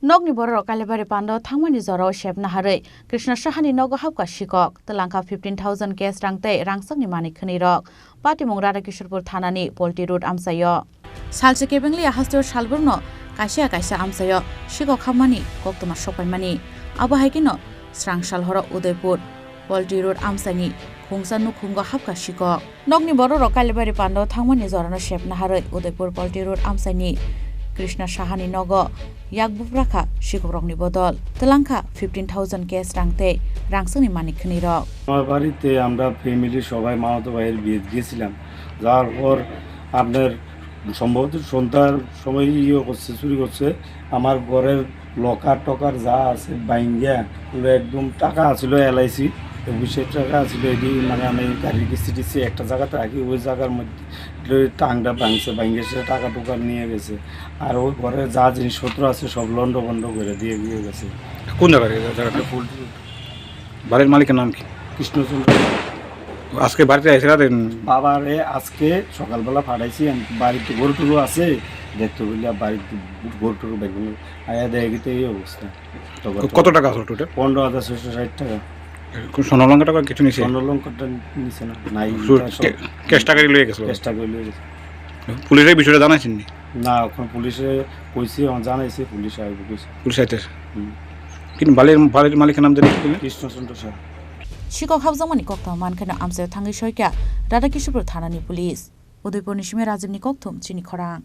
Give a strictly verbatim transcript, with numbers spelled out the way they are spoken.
Nokni bororok Kailabari pando thangmani jorao sep naharwi Krishna Sahani nogo hapkha sikok, twlangkha fifteen thousand cash rang tei rangchakni manwi khwnwi rok. Patimung Radha Kishorpur thanani Polti Road amchaio. Salsa kebengli hasteo salbrumno kaisa kaisa amchaio sikok hapmani koktwma sokpaimani. Abo hai kheno srang sal horo Udaipur Polti Road amchaini khungsa nukhungo hapkha sikok. Nokni bororok Kailabari pando thangmani jorano sep naharwi Udaipur Polti Road amchaini Krishna Sahani nogo yak buprakha sikokrokni bodol. Twlangkha fifteen thousand cash rang tei rangchakni manwi khwnwi rok. আমার বাড়িতে আমরা ফ্যামিলি সবাই মামাতো ভাইয়ের বিয়েত গেছিলাম। যাওয়ার পর আপনার সম্ভবত সন্ধ্যার সময় ইয়ে করছে, চুরি করছে। আমার ঘরের লকার টকার যা আছে ভাইঙ্গা, পুরো একদম টাকা আছিল এলআইসি, একুশশো টাকা আছিল, এটি মানে আমি গাড়ির কিস্তি টিস্তি একটা জায়গাতে রাখি, ওই জায়গার মধ্যে টাংটা ভাঙছে, ভাঙে সে টাকা টুকা নিয়ে গেছে। আর ওই ঘরে যা জিনিসপত্র আছে সব লন্ড ভন্ড করে দিয়ে দিয়ে গেছে। কোন জায়গায় এই জায়গাটা? এটা পোল্ট্রি বাড়ির মালিকের নাম কি? কৃষ্ণচন্দ্র। আজকে বাড়িতে আইসে রাতে? বাবারে আজকে সকালবেলা পাঠাইছি, আমি বাড়িতে গরু টরু আছে, দেখতে বললে বাড়িতে গরু টরু বেগুন আয়া দেয় গেতে এই অবস্থা। তো কত টাকা আসলো টোটাল? পনেরো হাজার ছয়শো ষাট টাকা। কোন স্বর্ণ অলংকার টাকা কিছু নিছে? স্বর্ণ অলংকারটা নিছে না, নাই, শুধু এটা সব কে-, ক্যাশ টাকাই লয়ে গেছিল? ক্যাশ টাকাই লয়ে গেছে। পুলিশে এই বিষয়টা জানাইছেন নি? না, এখন পুলিশে কইছি, এখন জানাইছি, পুলিশ আইব কইছে। পুলিশ আইতেছে। হুম। কিন্তু বাড়ির, বাড়ির মালিকের নাম জানি কি? কৃষ্ণচন্দ্র Saha. Sikok hapjakmani koktwma mankheno amchaio thangwi soikha Radha Kishorpur thanani police. Udaipurni simi Rajibni kokthum chini khorang.